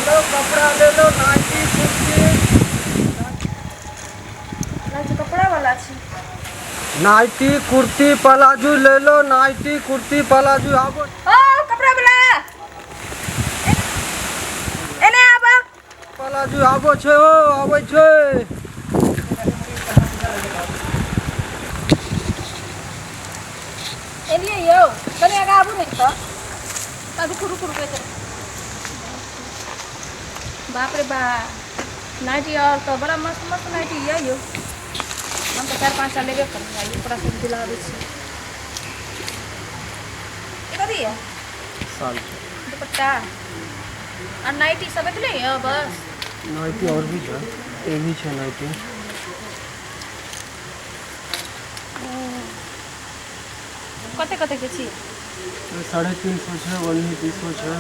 लो कपड़ा ले लो नाइटी कुर्ती। लागै छै कपड़ा वाला छी। नाइटी कुर्ती प्लाजो ले लो, नाइटी कुर्ती प्लाजो आबो। ओ कपड़ा वाला एने आबो। प्लाजो आबो छै ओ आबै छै। एलियै यौ, कनि आगाँ आबू ने तऽ। रुकू रुकू रुकू, बाप रे बा, नाइटी और तऽ बड़ा मस्त मस्त नाइटी यऽ यौ। हम तऽ 4-5 टा लेबे करबै, ओकरा सब दिलाबै छी। कथी यऽ? दुपट्टा आ नाइटी सब एतने यऽ बस? नाइटी और भी छै, ये भी छै नाइटी। कते कते के छी? 350 छै, ओन्ही 200 छै।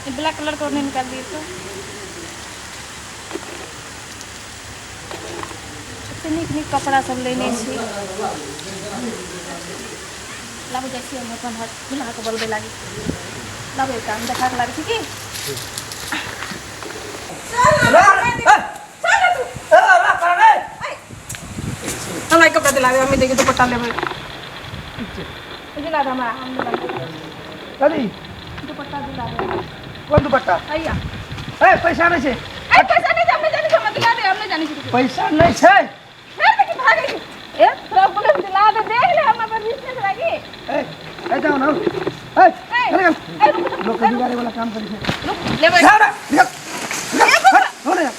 ये ब्लैक कलर का ओढ़नी निकाल दिए तो। कते नीक नीक कपड़ा सब लेने छी। लाबू जाइ छी हम अपन हट दुल्हा के बोलबै लागी। लाबू एकटा हम देखा के लागै छी की। हमरा कपड़ा दिला दे, हमें देखी दुपट्टा लेबै। दिला दे हमरा, हम दिला दे। कथी? दुपट्टा दिला दे। कोन दुपट्टा? हैया। ए पैसा नहीं छै। ए पैसा नहीं छै, हम नहीं जानै छी, हमरा दिला दे, हम नहीं जानै छी। पैसा नहीं छै। फेर देखी भागै छी। ए तोरा बोले दिला दे, देख ले हमरा पर विश्वास लागी। ए ए जाओ ना। ए ए ए रुक लोग के बिगाड़े वाला काम करै छै। रुक लेबै। जा ना, निकल। निकल, हो ने।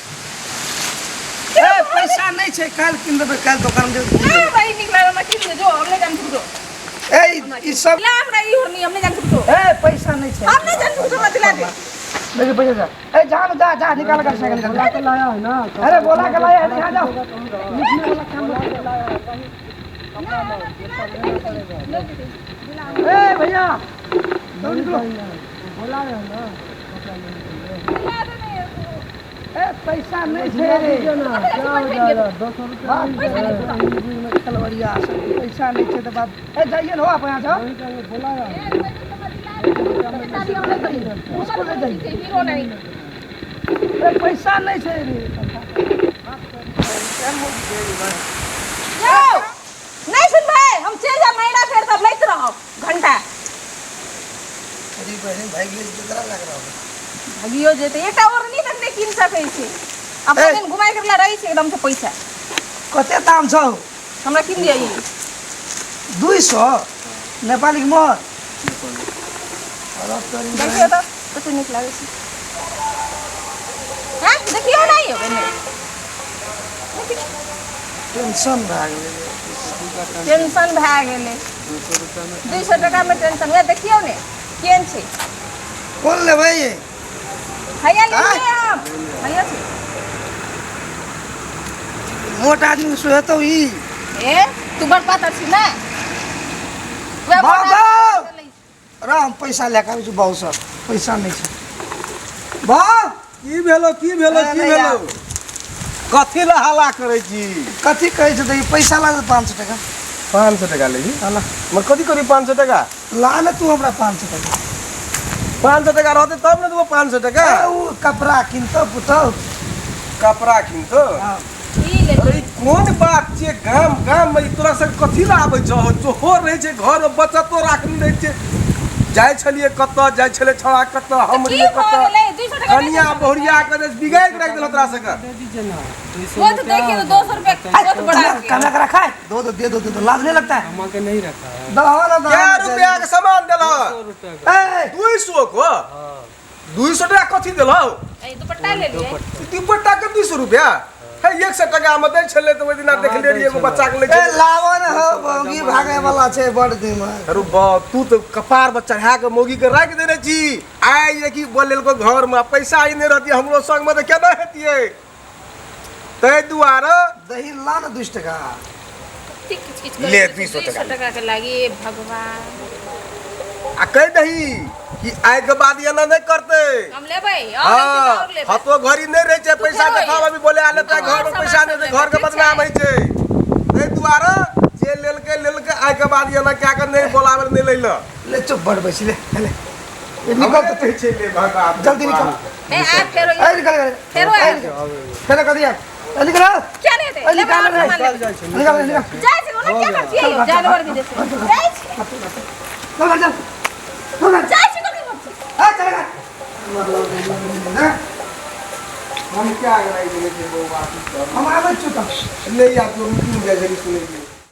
ए पैसा नहीं छै, काल किन देबै, काल दुकान में जेबै। ए भाई निक लागल हमरा किन दे, जो हम नहीं जानै छी जो। ए ई सब दिला हमरा ई होनी, हम नहीं जानै छी जो। ए पैसा नहीं छै। हम नहीं जानै छी जो, हमरा दिला दे। देखिए पैसा जा। ए जा ना, जा जा निकाल कर साइकिल निकाल। बोला के लाया है ना। अरे बोला के लाया है, यहाँ जाओ। लिखने वाला काम बोला के लाया है, कहीं कपड़ा लो, ये सब लेना पड़ेगा। ए भैया दौड़ निकलो। बोला रहे हो ना कपड़ा लेने के लिए। दिला दे नहीं। ए पैसा नहीं छै रे। दीजिए ना, क्या हो जाएगा? 200 रुपया बाप मिल जाएगा। में खलवरिया सब पैसा नहीं छै तो बाप। ए जाइए ना हो आप यहाँ जाओ। वही कहेंगे, बोला है। उसको ले जाइए। हीरो नहीं। ए पैसा नहीं छै रे। यौ नहीं सुनबै, हम चलि जायब महीना फेर तब लैत रहब घंटा। अरे बहन भाग गेल केकरा लग रहा है? भागियो जेतै, एकटा ओढ़नी तक नहि कीन सकै छी। अपना ए। दिन घुमाय के रहै छै एकदम से पैसा। कते दाम छौ? हमरा कीन दिअ ई। 200 नेपाली के मोहर। देखियौ तऽ कते नीक लागै छै। हैं देखियौ नहि यौ एने। टेंशन भए गेलै। टेंशन भए गेलै। 200 रुपया में 200 टका में टेंशन। वएह देखियौ ने केहन छै। कोन लेबै? हैया लेलियै हम, हैया छै। मोट आदमी सुहेतौ ई। ए तू बड़ पातर छी ने। वएह मोट बाबा! आदमी लै छै। राम पैसा लए कऽ आबै छी बाबू सब, पैसा नहीं छै। बाप की भेलो, की भेलो, अरे की नहीं भेलो? यार। कथी ला हल्ला करै छी? कथी कहै छै तऽ पैसा लागत 500 टका। 500 टका लेबही? हाला। मगर कथी करी 500 टका? ला ने तू हमरा 500 टका। 500 टका रहतै तब ने देबो 500 टका। ए, उ कपड़ा किनतौ पुतौ। कपड़ा किनतौ? हाँ। ई ले। अरे ई कोन बात छियै? गाम गाम में ई तोरा सब कथी ला आबै छौ? तोहर रहै छै घर में बचतो राखने रहै छै। जाइ छलियै कतऽ, जाइ छलै छौड़ा कतऽ, हम की रहियै भऽ कतऽ। गेलै? 200 टका नहि कनिया देलकै। बहुरिया के जे बिगाड़ि के राखि देलक तोरा सबके। दे दीजिए ना। 200 वो तो देखिए तो 200 रुपया बहुत बड़ा हो गया। कमा के रखा है? दो दो दे दो दे दो, लाज नहीं लगता है? कमा के नहीं रखा है। दो ना दो। कै रुपया के सामान देलह? 200 रुपया का। ए 200 को? हाँ। 200 टका कथी देलहु? ए दुपट्टा ले लिए। दुपट्टा के 200 रुपया? हे 100 टका में दै छलै तऽ ओहि दिना देखले रहियै एगो बच्चा के लै ए छलै। लावन हो मौगी भागे वाला छै बड़ दिमाग। अरे बाप, तू तऽ कपार पर चढ़ा के मौगी के राखि देने छी। आइ जे की बोलेलको घर में पैसा ही नहीं रहती हमरो संग में तऽ केना हेतियै? ताहि दुआरे दही ला ना 200 टका। कतेक किच किच ले, करै 200 200 टका। टका के लागी भगवान। आ कहि दही कि आइ के बाद एना नहीं करते। हम लेबै और हाँ, और लेबै। हतो घड़ी नहीं रहे छै तू पैसा फेरो देखाब ये। अभी बोले आले त हम घर में और पैसा सामान नहीं सब छै, घर के लेबै, ठीक बदनाम छै? होइ छै। ताहि दुआरे जे लेलकै लेलकै आइ के बाद एना कए कऽ नहि बोलाबै नहि लै लए। ले चुप बड़ बैसी ले ले ये निकल निकल तऽ छै ले भगवान। जल्दी निकल। ए आब फेरो ए निकल निकल। फेरो आब। फेरो कर दिया ए निकल। क्या नहीं हेतै? ए लेबै निकाल आओर रे। सामान लेबै। चल जाइ छै। निकल निकल। जाइ छै ओना क्या करतियै यौ जानवर के जैसे जाइ छै। चल चल चल। जाइ छै कथी करतै? ए चल चल। हम क्या कराइ देने छै बौआ? हम आबै छी तऽ। नहि आब तू रुकि जाइ छै सुनै छी।